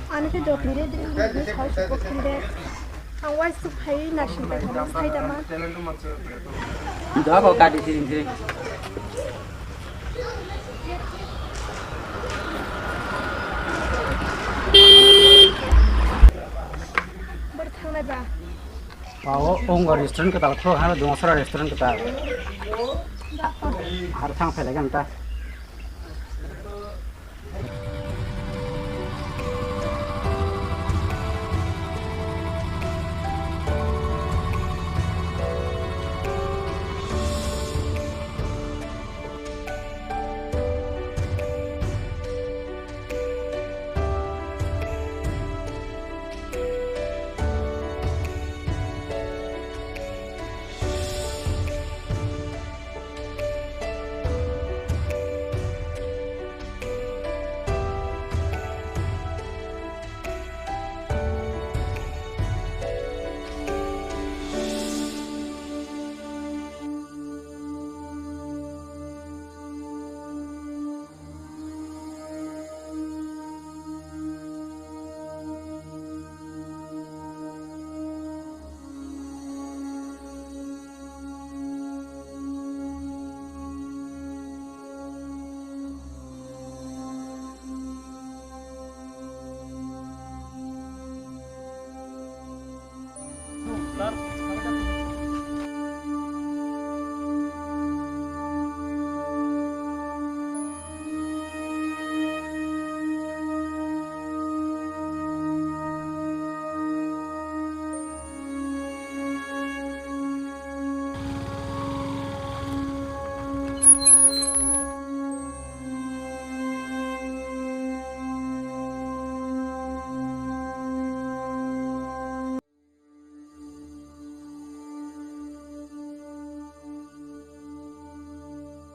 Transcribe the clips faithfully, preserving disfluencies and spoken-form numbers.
Ani khe dopire de, de, de, de, de. Ang waisuk phai naising pai thani sai da ma. Doa ko kati siring siring. Bor thangnai ba. Pao, ongor restaurant kata, tho, hano dong sara restaurant kata. Har thang phai lagi ang ta.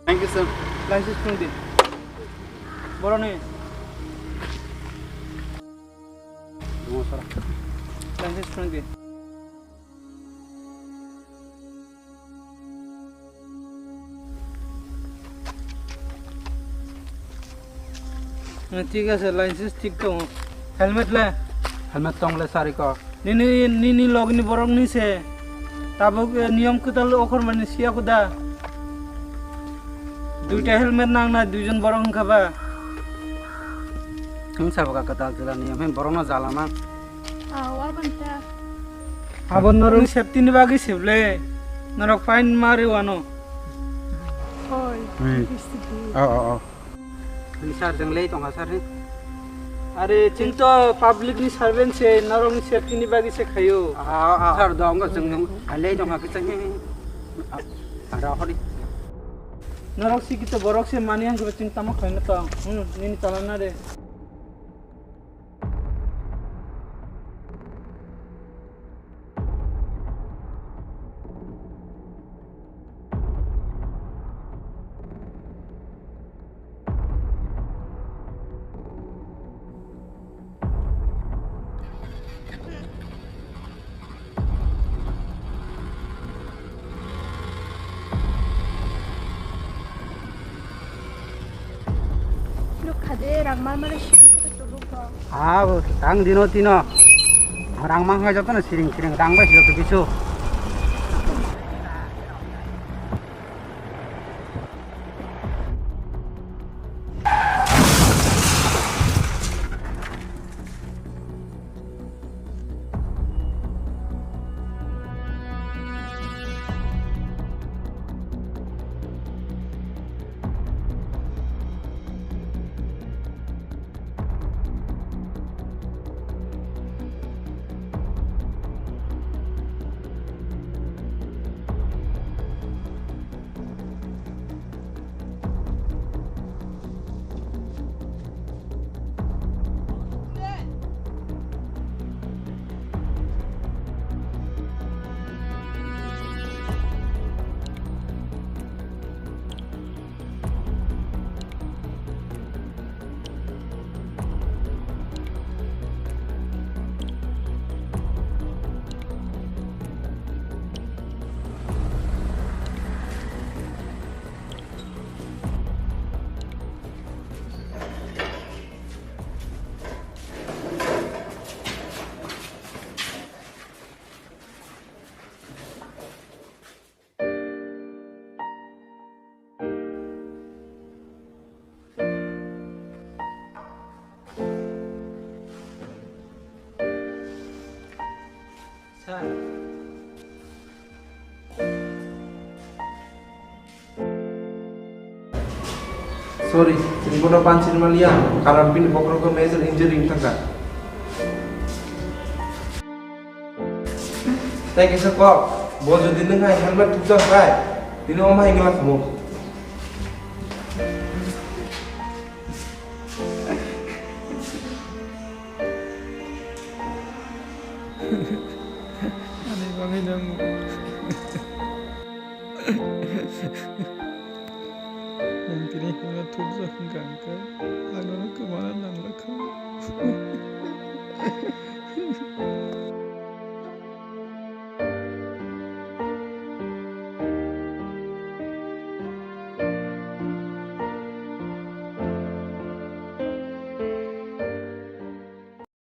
Thank you, sir. License phone di. Boroni. License phone di. Thik ase, license thik tongo. Helmet le? Helmet tong le sari ko. Nini, nini logni borok ni se. Tabuk, eh, niyom kwtal okhor mani siya kuda. Duita helmet nang na duijon borok wngkha ba. Wng sabo ka kwtal jila niyom, borok no jala mang. Aw, aboni ta. Abo norok safety ni bagwi se ble. Norok fine ma rw ano. Oi, hmm. Bisti di. Oh, oh, oh. Ni sir jeng lei tongkha sir ni. Are, chwng to public ni servant se, norok ni safety ni bagwi se khayo. Ah, ah. Sir dong go chwng dong. Lei tongkha kisa. Ara hori. Norok si kito borok se mani ang chwng tamo khaino to. Hmm, nini chalana de. Nukha de, rang ma mare siring khe to chubuk bo. Ah, ang dino tino. Rang ma hai joto na siring siring, rang bai joto kisu. Sorry, chwng bono banchirmaliya, karon bini bokhorogo major injury wngthangkha. Tei kaisa kok, bo jodi nwng hai helmet thupjak khlai, tini omo hai wngla khamu. Ani bagwi nang. Nang tini hwnna thupjak wngkha hwnkhe, ang nono kwmana nangla kha.